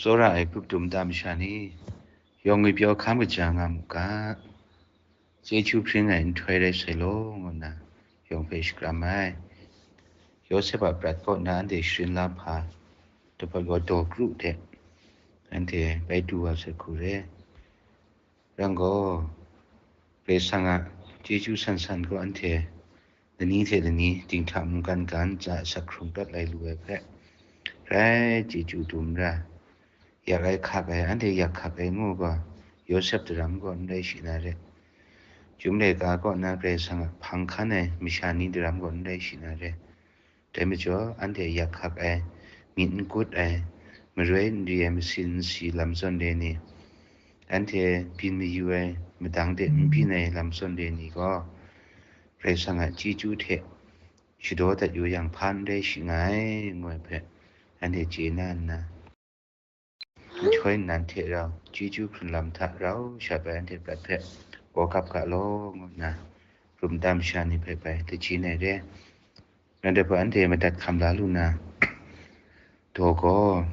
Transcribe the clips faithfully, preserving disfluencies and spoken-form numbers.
Tsawra ai grup dum ta masha ni, yawng ngwi pyaw hkam kaja nga mu ga, chyeju hpring ai nhtoi rai sai law, ngu nna yawng hpe shakram ai. Yawsep a prat kaw na anhte sharin la hpa, daw hpa gaw daw kru hte anhte bai du wa sai hku re. Rai gaw, Karai Kasang a chyeju san san gaw anhte lani hte lani dinghta mungkan ga ntsa asak hkrung dat lai lu ai hpe, rai chyeju dum ra, yak ai hkak ai, anhte yak hkak ai ngu gaw, Yawsep daram gaw n rai shi na re. Chyum laika kaw na Karai Kasang a hpang hkan ai masha ni daram gaw n rai shi na re. Dai majaw, anhte yak hkak ai, myit n kut ai, maroi n ri ai masin n si lam zawn re ni, anhte byin mayu ai, madang de n byin ai lam zawn re ni gaw, Karai Kasang a chyeju hte shadaw dat yu yang hpa n rai shi nga ai, ngu ai hpe, anhte chye na nna, nhtoi nnan hte rau, chyeju hkrun lam hta rau sha bai anhte prat hpe gawgap ga law, ngu nna, rum tam sha ni hpe bai lachin ai re. Nang dai hpe anhte madat hkam la lu na, daw gaw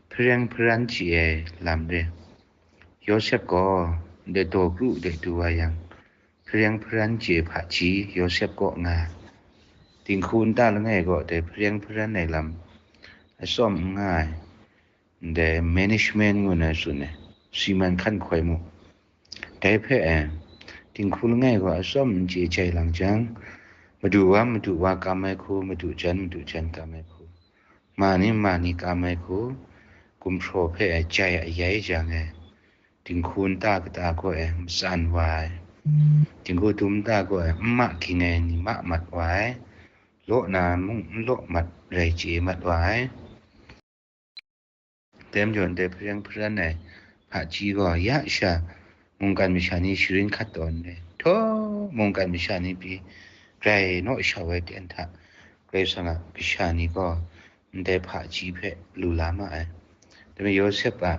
hpareng hparan chye ai lam re. Yawsep gaw ndai daw kru de du wa yang, hpareng hparan chye hpaji Yawsep kaw nga ai. Dinghku nta langai gaw dai hpareng hparan ai lam atsawm n nga ai. Ndai management ngu na tsun ai, siman hkan hkoi mu. Dai hpe e, dinghku langai gaw atsawm n chye jai lang jang, madu wa, madu wa kam ai hku, madu jan, madu jan kam ai hku, ma ni, ma ni kam ai hku, gumhpraw hpe e jai ayai jang e, dinghku nta kata gaw e matsan wa ai, dinghku dum nta gaw e n ma ging ai ni ma mat wa ai, law na mung n law mat rai chye mat wa ai. Dai majaw ndai hpareng hparan ai hpaji gaw ya sha mungkan masha ni sharin hkat tawn ai, htaw mungkan masha ni pyi grai naw shau ai ten hta, Karai Kasang a kasha ni gaw ndai hpaji hpe lu la ma ai. Dai majaw Yawsep a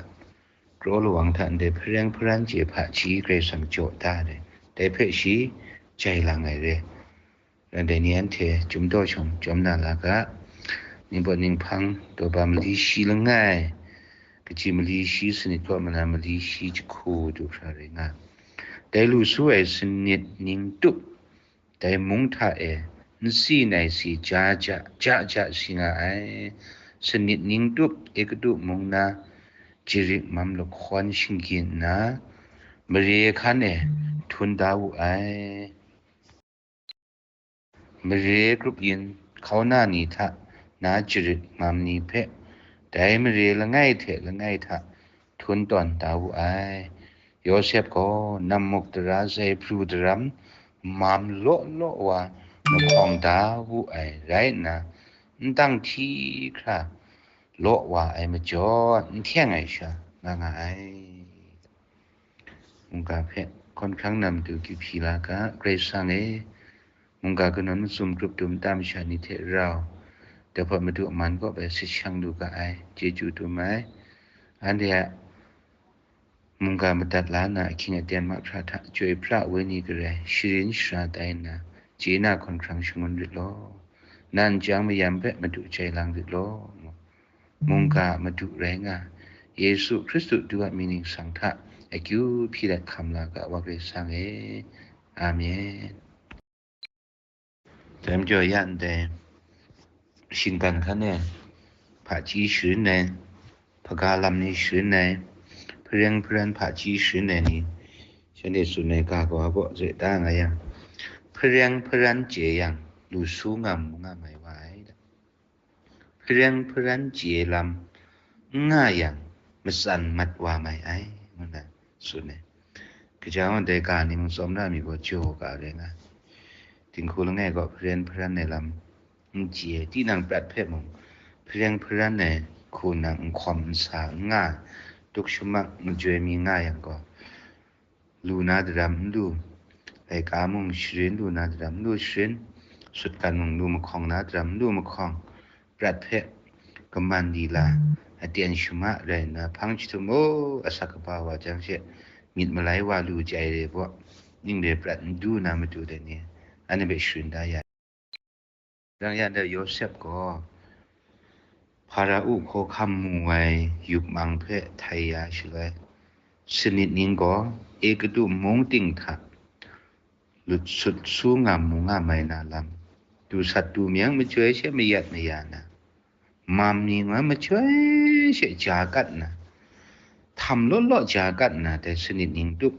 kraw lawang hta ndai hpareng hparan chye hpaji Karai Kasang jaw da ai, dai hpe shi jai lang ai re. Dai ni anhte chyum daw shawng chyawm na la ga, ningpawt ninghpang daw ba mali shi langai, kaji mali shi sanit kaw mala mali shi jahku du hkra rai nga. Dai lu su ai sanit ning tup, dai mung hta e nsi nai si ja ja, ja ja si nga ai. Sanit ning tup Egutu mung na jarik mam lahkawn shinggyim nna, mare hkan e htun da wu ai. Mare grup yin hkauna ni hta na jarik mam ni hpe, dai mare langai hte langai hta htun tawn da wu ai. Yawsep gaw nammuk dara zaibru daram mam law law wa mahkawng da wu ai rai nna, n dang hti hkra law wa ai majaw, n hkyeng ai sha nga nga ai. Mungga hpe hkawn hkrang na matu kyu hpyi la ga, Karai Kasang e, mungga kanawn mazum grup dum tam sha ni hte rau, dai hpawt Madu a man kaw bai sit shang lu ga ai, chyeju dum ai. Anhte a mungga madat la na ahkying aten mahkra hta, Chyoi pra ai wenyi garai sharin shara tai nna, chye na hkawn hkrang shangun rit law. Nan chyang mayam hpe Madu jai lang rit law. Mungga Madu rai nga, Yesu Hkristu Du a mying ningsang hta akyu hpyi dat hkam la ga, Wa Karai Kasang e. Amen. Dai majaw ya ndai shinggan hkan e hpaji sharin ai, hpaga lam ni sharin ai, hpareng hparan hpaji sharin ai ni, shanhte tsun ai ga kaw a kaw zai da nga yang, hpareng hparan chye yang, lu su ngam nga mai wa ai. Hpareng hparan chye lam n nga yang, matsan mat wa mai ai, ngu na tsun ai. Kaja mung dai ga ni mung tsawm na mi gaw jaw ga rai nga. Dinghku langai gaw hpareng hparan ai lam n chye, tinang prat hpe mung hpareng hparan ai hku nang n hkawm n sa n nga, tuk shamak majoi mi nga yang gaw, lu na daram n lu, laika mung sharin lu na daram n lu sharin, sutgan mung lu mahkawng na daram n lu mahkawng, prat hpe kaman lila aten shama rai nna, hpang jahtum o asak kaba wa jang she, myit malai wa lu jai re baw, ning re prat n du na matu dai ni, anhte hpe sharin da ya. Dang ya ndai Yawsep gaw Hpara-u hkawhkam mu ai yup mang hpe htai ya shaloi, sanit ning gaw Egutu mung ting hta lut sut su nga mu nga mai na lam, du sat du meng machyoi she mayat maya na, mam ni ngai machyoi she ja kat nna, htam law law ja kat nna, dai sanit ning tup.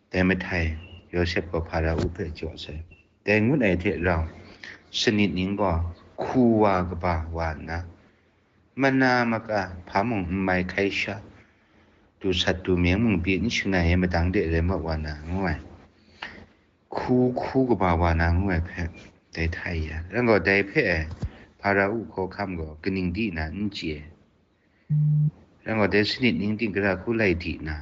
Dai mahtai, Yawsep gaw Hpara-u hpe jaw sai. Dai ngut ai hte rau, sanit ning gaw hku wa kaba wa nna, mana maka hpa mung n mai hkai sha, du sat du meng mung pyi n shangai ai madang de rai mat wa na, ngu ai. Hku hku kaba wa na ngu ai hpe, dai htai ya. Rai gaw, dai hpe ai Hpara-u hkawhkam gaw kaning di na n chye. Rai gaw, dai sanit ning ting gara hku lai di na,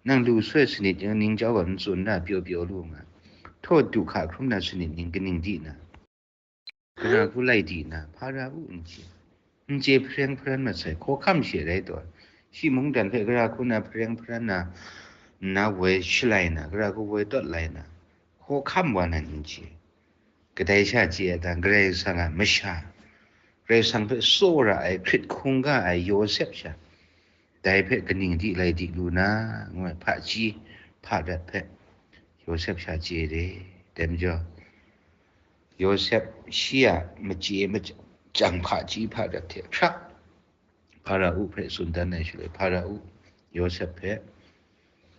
nang lu soi sanit ning jau gaw n tsun na pyaw pyaw lu nga, htaw du hka hkrum na sanit ning kaning di na, gara hku lai di na, Hpara-u n chye. N chye hpareng hparan masai, hkawhkam she rai taw, shi mungdan hpe gara hku na hpareng hparan na, nna woi shalai na, gara hku woi tawt lai na, hkawhkam wa nan n chye. Kadai sha chye ai dan, Karai Kasang a masha, Karai Kasang hpe tsawra ai, hkrit hkungga ai Yawsep sha, dai hpe kaning di lai di lu na, ngu ai hpaji hparat hpe Yawsep sha chye de. Dai majaw, Yawsep shi a machye machyang hpaji hparat hte hkrak Hpara-u hpe tsun dan ai shaloi, Hpara-u Yawsep hpe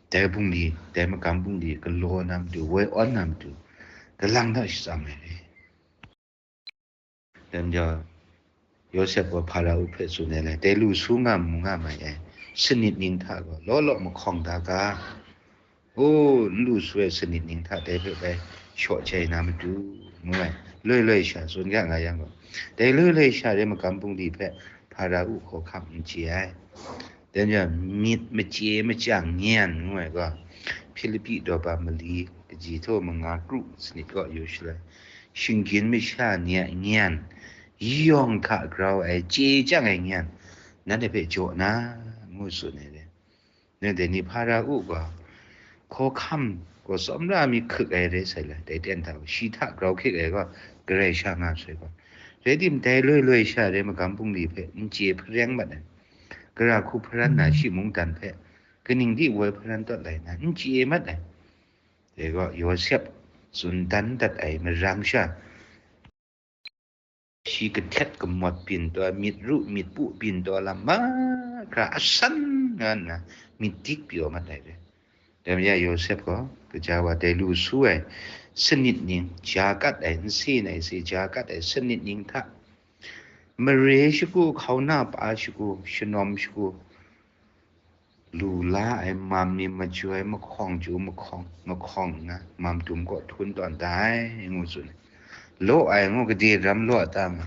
dai bungli, dai magam bungli galaw na matu, woi awn na matu, galang hta shatsam ai re. Dai majaw, Yawsep gaw Hpara-u hpe tsun ai le, dai lu su nga mu nga mai ai sanit ning hta gaw law law mahkawng da ga, u, n lu su ai sanit ning hta dai hpe bai shaw jai na matu, ngu ai, loi loi sha tsun ga nga yang gaw, dai loi loi sha re magam bungli hpe Hpara-u hkawhkam n chye ai. Dai majaw, myit machye machyang nyan ngu ai gaw, Hpilipi daw ba mali kaji htaw manga kru sanit kaw yu shaloi, shinggyim masha ni a nyan, yawng hta grau ai chye chyang ai nyan, nanhte hpe jaw na, ngu tsun ai re. Nanhte ni Hpara-u gaw, hkawhkam gaw tsawmra mi hkuk ai re sai la, dai ten hta gaw, shi hta grau hkik ai gaw, Karai sha nga sai gaw. Rai timung, dai loi loi sha re magam bungli hpe n chye hpareng mat ai. Gara hku hparan na shi mungdan hpe, kaning di woi hparan tawt lai na, n chye mat ai. Dai gaw, Yawsep tsun dan dat ai marang sha, shi kahtet kamawt byin taw, myit ru myit pu byin taw lam mahkra asan nga nna, myit dik pyaw mat ai re. Dai majaw Yawsep gaw, kaja wa dai lu su ai sanit ning, ja kat ai, nsen ai se ja kat ai sanit ning hta, mare shagu, hkauna pa shagu, shanawm shagu, lu la ai mam ni majoi mahkawng chyu mahkawng, mahkawng nna, mam dum kaw htum tawn da ai, ngu tsun ai. Law ai ngu, gade ram law ta ma?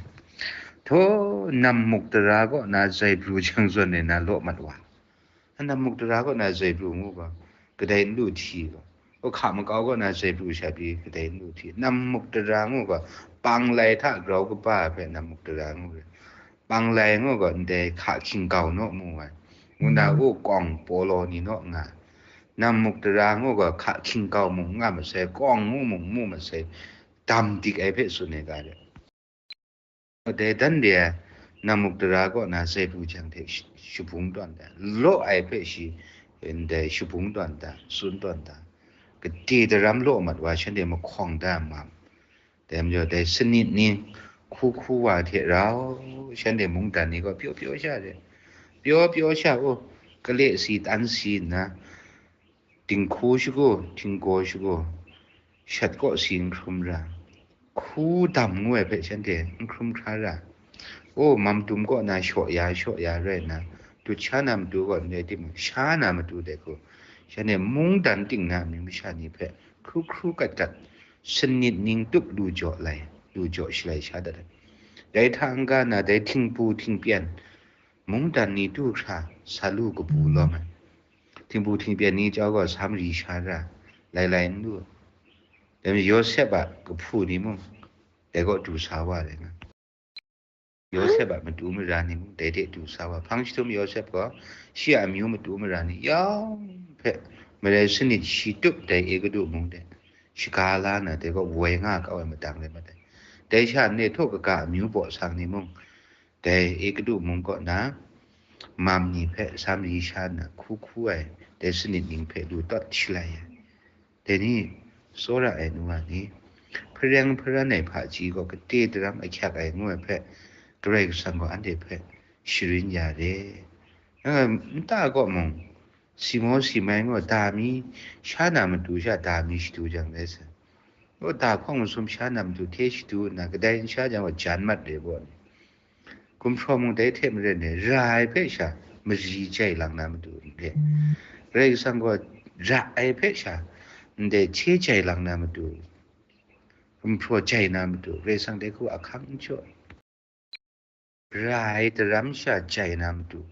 Htaw, nam muk tara kaw na zai pru jang zawn e na law mat wa. Nam muk tara kaw na zai pru ngu gaw, kadai n lu hti gaw, hka makau kaw na zai pru sha pyi kadai n lu hti. Nam muk tara ngu gaw, panglai hta grau kaba hpe nam muk tara ngu re. Panglai ngu gaw, ndai hka hkying kau naw mu ai. Ngu na u kawng pawlaw ni naw nga. Nam muk tara ngu gaw, hka hkying kau mung nga masai, kawng ngu mung mu masai, dam dik ai hpe tsun ai ga re. Dai dan de ai, nam muk tara kaw na zai pru jang hte sh-, shabung tawn da, law ai hpe shi, ndai shabung tawn da, tsun tawn da, gade daram law mat wa shanhte mahkawng da ai mam. Dai majaw, dai sanit ni hku hku wa hte rau, shanhte mungdan ni gaw pyaw pyaw sha re, pyaw pyaw sha u, kale si tan si nna, dinghku shagu, htinggaw shagu, shat kaw si n hkrum ra, hku dam ngu ai hpe shanhte n hkrum hkra ra, o, mam dum kaw na shaw ya, shaw ya rai nna, dut sha na matu gaw n rai timung, sha na matu dai hku, shanhte mungdan ting na amyu masha ni hpe hkru hkru kat kat, sanit ning tup lu jaw lai, lu jaw shalai sha dat ai. Dai hta n-ga na, dai htingbu htingpyan, mungdan ni du hkra sa lu kabu lawm ai. Htingbu htingpyan ni chyawm gaw sa mari sha ra, lai lai n lu. Dai majaw Yawsep a kahpu ni mung, dai kaw du sa wa ai nga. Yawsep a matu mara ni mung, dai de du sa wa. Hpang jahtum Yawsep gaw, shi a amyu matu mara ni yawng hpe, marai sanit shi tup dai Egutu mung de, shaga la na, dai kaw woi nga kau ai madang rai mat ai. Dai sha nhtawk kaga amyu baw sang ni mung, Dai Egutu mung kaw na mam ni hpe sa mari sha nna hku hku ai, dai sanit ning hpe lu tawt shalai ai. Dai ni, tsawra ai nu wa ni, hpareng hparan ai hpaji gaw kate daram ahkyak ai ngu ai hpe, Karai Kasang gaw anhte hpe sharin ya re. Nta kaw mung, si maw si mai ngu, da mi sha na matu sha da mi shadu jang rai sa. Ngu da hkawng masum sha na matu hte shadu nna, kadai n sha jang gaw jan mat re baw ni. Gumhpraw mung dai hte maren e, ra ai hpe sha mari jai lang na matu n re. Karai Kasang gaw ra ai hpe sha ndai hte jai lang na matu, gumhpraw jai na matu, Karai Kasang dai hku ahkang n jaw. Ra ai daram sha jai na matu,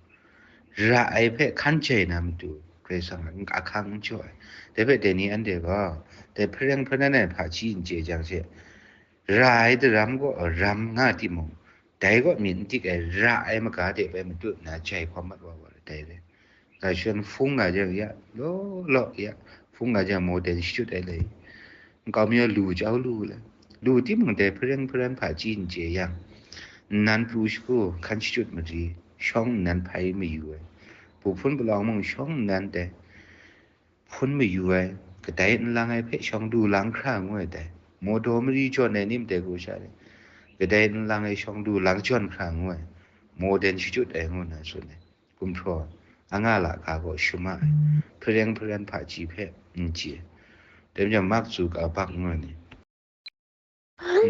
ra ai hpe hkan jai na matu, Karai Kasang ahkang n jaw ai. Dai hpe dai ni anhte gaw, dai hpareng hparan ai hpaji n chye jang she, ra ai daram gaw ram nga timung, dai gaw myit n dik ai, ra ai maga de bai matut nna jai hkawm mat wa wa dai re. Ga shon hpung nga jang ya, law law ya, hpung nga jang modern shachyut ai lai. Nkau mi gaw lu jau lu le. Lu timung dai hpareng hparan hpaji n chye yang, nnan pru shagu hkan shachyut mari, shawng nnan hpai mayu ai. Buhpun palawng mung shawng nnan dai hpun mayu ai, kadai nlang ai hpe shawng du lang hkra ngu ai dai. Mawdaw mari jawn ai ni ndai hku sha ni, kadai nlang ai shawng du lang jawn hkra ngu ai, modern shachyut ai ngu na tsun ai. Gumhpraw, anga la ga gaw shama ai, hpareng hparan hpaji hpe n chye. Dai majaw, Mark Zuckerberg ngu ai ni,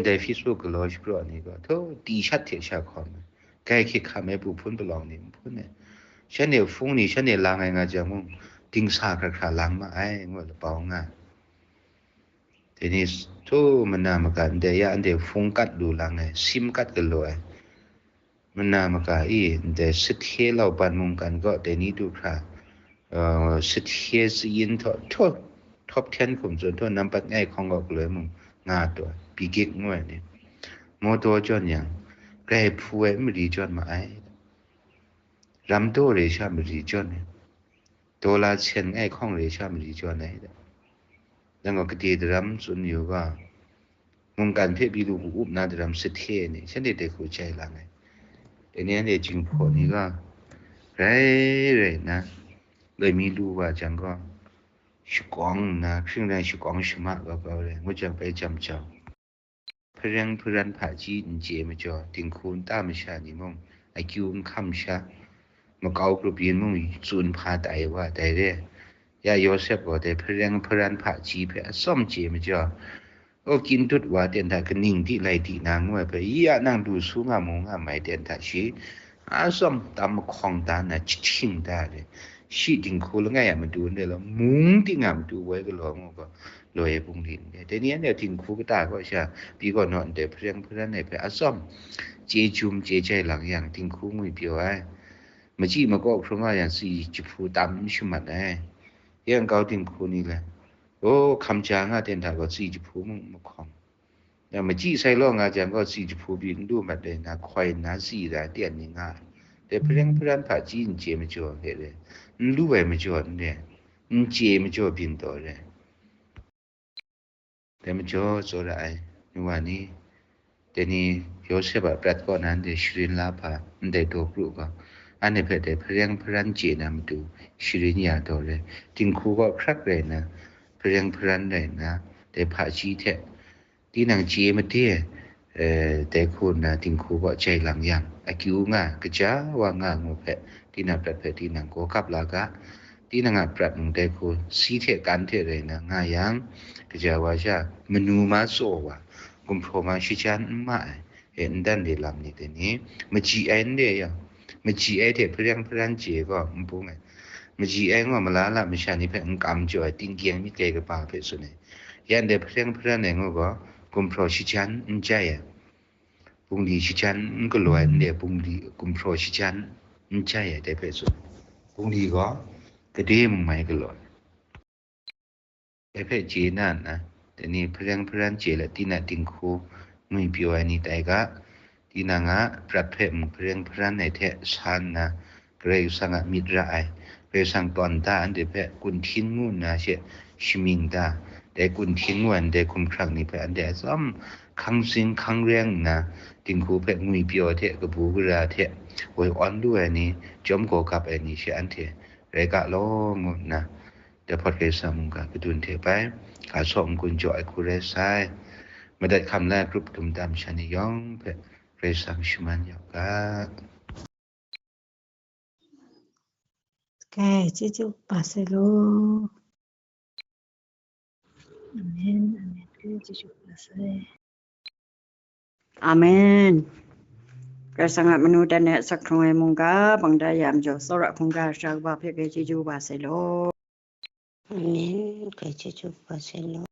ndai Facebook galaw shapraw ni gaw, htaw, ti shat hte sha hkawm ai, grai hkyit hkam ai, buhpun palawng ni n hpun ai, shanhte hpung ni shanhte lang ai nga jang mung, dingsa hkra hkra lang ma ai, ngu ai labau nga ai. Dai ni, htaw, mana maga ndai ya, ndai hpung kat lu lang ai, sim kat galaw ai, mana maga e, ndai sahte lauban mungkan gaw dai ni du hkra, uh, sahte tsayin htaw, htaw, top ten hkum tsun htaw, nampat ngai hkawng gaw galoi mung nga taw, bigik ngu ai ni, mawdaw jawn yang, grai hpu ai mari jawn ma ai, ram daw re sha mari jawn ai, daw la sen ngai hkawng re sha mari jawn ai, nang gaw kade daram tsun yu ga, mungkan hpe byi lu hku up na daram sahte ni, shanhte dai hku jai lang ai. Dai ni anhte jinghpaw ni gaw, rai rai nna, loi mi lu wa jang gaw, shakawng nna, hkring rai shakawng shama kau kau rai, ngut jang bai jam jau. Hpareng hparan hpaji n chye majaw, dinghku nta masha ni mung, akyu n hkam sha, makau grup yin mung tsun hpa tai wa dai re. Ya Yawsep gaw dai hpareng hparan hpaji hpe atsawm chye majaw, o, kyin dut wa ten hta kaning di lai di na ngu ai hpe, ya nang du su nga mu nga mai ten hta shi, atsawm tam mahkawng da na jahting da re. Shi dinghku langai a matu n re law, mung ting a matu woi galaw ngu gaw, loi ai bungli n re. Dai ni anhte dinghku kata kaw sha, pyi gaw naw ndai hpareng hparan ai hpe atsawm chye jum chye jai lang yang, dinghku ngwi pyaw ai. Machyi makaw hkrum nga yang, tsi jahpu tam n shamat ai. Yang kau dinghku ni le, o, hkam ja nga ten hta gaw, tsi jahpu mung mahkawng. Ya, machyi sai law nga jang gaw, tsi jahpu pyi n lu mat ai na, hkoi nna tsi ra tyen ni nga ai. Dai hpareng hparan hpaji n chye majaw hte re, n lu ai majaw n re, n chye majaw byin taw re. Dai majaw tsawra ai, nu wa ni, dai ni Yawsep a prat kaw na ndai sharin la hpa, ndai daw kru gaw, anhte hpe dai hpareng hparan chye na matu sharin ya taw re. Dinghku gaw hkrak rai nna, hpareng hparan rai nna, dai hpaji hte, tinang chye made, eh, dai hku nna dinghku gaw jai lang yang, akyu nga, kaja wa nga ngu hpe, tinang prat hpe tinang gaw kap la ga, tinang a prat mung dai hku si hte kan hte rai nna nga yang, kaja wa sha, manu ma tsaw wa, gumhpraw ma shajan n ma ai, e, n dan de lam ni dai ni, machyi ai n re yang, machyi ai hte hpareng hparan chye gaw n bung ai. Machyi ai gaw malala masha ni hpe n kam jaw ai, tingkyeng myit kai kaba hpe tsun ai. Ya ndai hpareng hparan ai ngu gaw, gumhpraw shajan n jai ai, bungli shajan n galaw ai, ndai bungli gumhpraw shajan n jai ai, dai hpe tsun ai. Bungli gaw gade mung mai galaw ai. Dai hpe chye na nna, dai ni hpareng hparan chye let, tinang dinghku ngwi pyaw ai ni tai ga, tinang a prat hpe mung hpareng hparan ai hte sa nna, Karai Kasang a myit ra ai, Karai Kasang tawn da anhte hpe kunhtin ngu nna she shamying da, dai kunhtin ngu ai ndai hkumhkrang ni hpe anhte atsawm hkang zing hkang reng nna, dinghku hpe ngwipyaw hte kabu gara hte woi awn lu ai ni, chyawm gaw gap ai ni she anhte rai ga law, ngu nna, dai hpawt Karai Kasang mungga kadun hte bai, ga saw n-gun jaw ai hku rai sai. Madat hkam la ai grup dum tam sha ni yawng hpe Karai Kasang shaman ya u ga. Kai, chyeju kaba sai law. Amen, amen. Kai, chyeju kaba sai. Amen. Karai Kasang a manu dan e asak hkrung ai mungga, bang da ya majaw, tsawra hkungga sha kaba hpe kai chyeju kaba sai law. Amen. Kai chyeju kaba sai law.